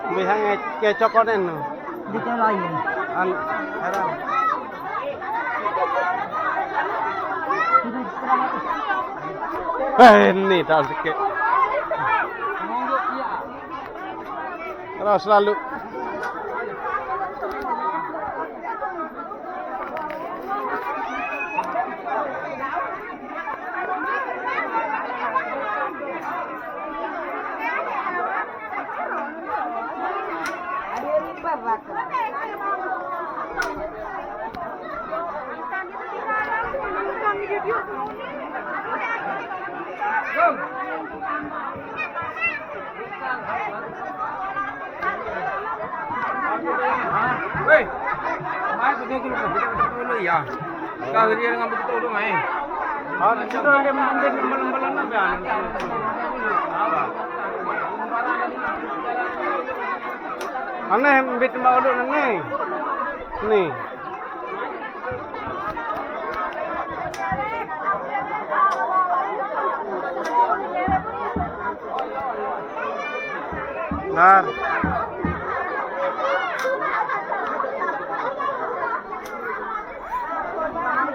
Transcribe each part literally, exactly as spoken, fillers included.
Bihang nge-, ngecok konen no. Di lain. An, heran. Eh, ini tak sikit. Terus lalu. Hei, mai tu dia tu, kita betul dulu ya. Kau dia dengan betul dulu, mai. Ah, di situ ada mungkin lembalan-lembalan apa ya? Aneh, mbit mau dulu nih. Nih. Ar.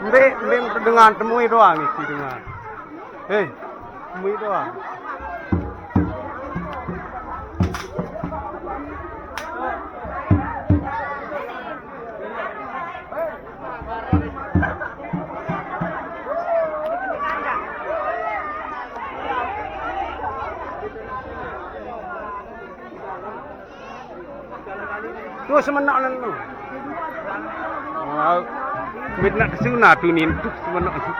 Mbek, mbek dengan temui doang isi dengan. Hei, temui doang. Tu semenok nan tu. Wow. Mit nak kesuna tu nin tu semenok tu.